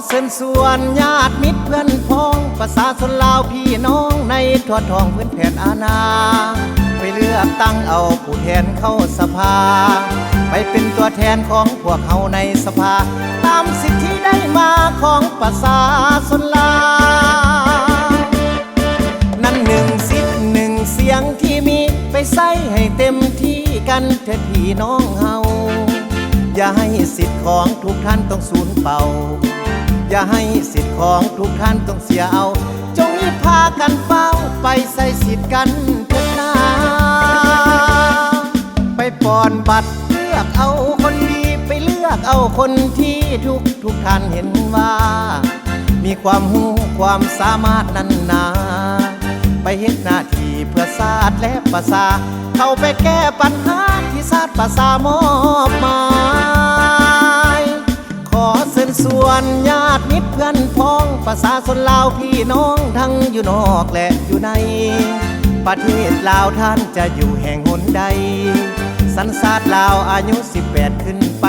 ເຊີນຊວນຍາດມິດເພື່ອນພ້ອງ ປະຊາຊົນລາວພີ່ນ້ອງໃນທົ່ວທ້ອງພື້ນແຜ່ນອານາ ໄປເລືອກຕັ້ງເອົາຜູ້ແທນເຂົ້າສະພາ ໄປເປັນຕົວແທນຂອງພວກເຮົາໃນສະພາ ຕາມສິດທີ່ໄດ້ມາຂອງປະຊາຊົນລາວ ນັ້ນໜຶ່ງສິດໜຶ່ງສຽງທີ່ມີ ໄປໃຊ້ໃຫ້ເຕັມທີ່ກັນເຖີດພີ່ນ້ອງເຮົາ ຢ່າໃຫ້ສິດຂອງທຸກທ່ານຕ້ອງສູນເປົ່າ ຢ່າໃຫ້ສິດຂອງທຸກທ່ານຕ້ອງເສຍເອົາ ຈົ່ງຮີບພາກັນຟ້າວໄປໃຊ້ສິດກັນເຖີດນາ ໄປປ່ອນບັດເລືອກເອົາຄົນດີ ໄປເລືອກເອົາຄົນທີ່ທຸກ ທຸກທ່ານເຫັນວ່າ ມີຄວາມຮູ້ຄວາມສາມາດນັ້ນນາ ໄປເຮັດໜ້າທີ່ເພື່ອຊາດ ແລະ ປະຊາ ເຂົ້າໄປແກ້ບັນຫາທີ່ຊາດປະຊາມອບໝາຍ ຂໍເຊີນຊວນຍາດມິດເພື່ອນພ້ອງ ປະຊາຊົນລາວພີ່ນ້ອງທັງຢູ່ນອກ ແລະ ຢູ່ໃນ ປະເທດລາວທ່ານຈະຢູ່ແຫ່ງຫົນໃດ ສັນຊາດລາວອາຍຸສິບແປດຂຶ້ນໄປ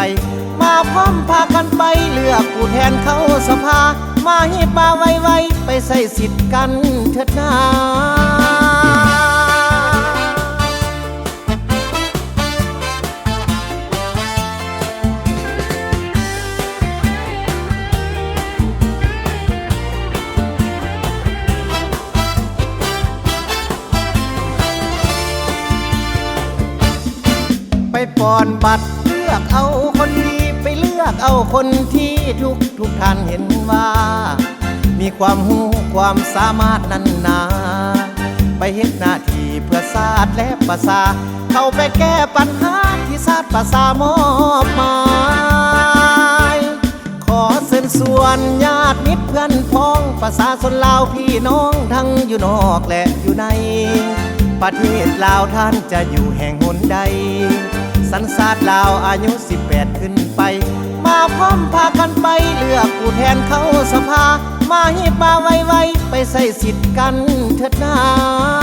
ມາພ້ອມພາກັນໄປເລືອກຜູ້ແທນເຂົ້າສະພາ ມາຮີບມາໄວໆ ໄປໃຊ້ສິດກັນເທີດນາ. ໄປປ່ອນບັດເລືອກເອົາຄົນດີ ໄປເລືອກເອົາຄົນທີ່ທຸກ ທຸກທ່ານເຫັນວ່າ ມີຄວາມຮູ້ຄວາມສາມາດນັ້ນນາ ໄປເຮັດໜ້າທີ່ເພື່ອຊາດ ແລະ ປະຊາ ເຂົ້າໄປແກ້ບັນຫາທີ່ຊາດປະຊາມອບໝາຍ. ຂໍເຊີນຊວນຍາດມິດເພື່ອນພ້ອງ ປະຊາຊົນລາວພີ່ນ້ອງທັງຢູ່ນອກ ແລະ ຢູ່ໃນ ປະເທດລາວທ່ານຈະຢູ່ແຫ່ງຫົນໃດ ສັນຊາດລາວອາຍຸສິບແປດຂຶ້ນໄປ ມາພ້ອມພາກັນໄປເລືອກຜູ້ແທນເຂົ້າສະພາ ມາຮີບມາໄວໆ ໄປໃຊ້ສິດກັນເທີດນາ.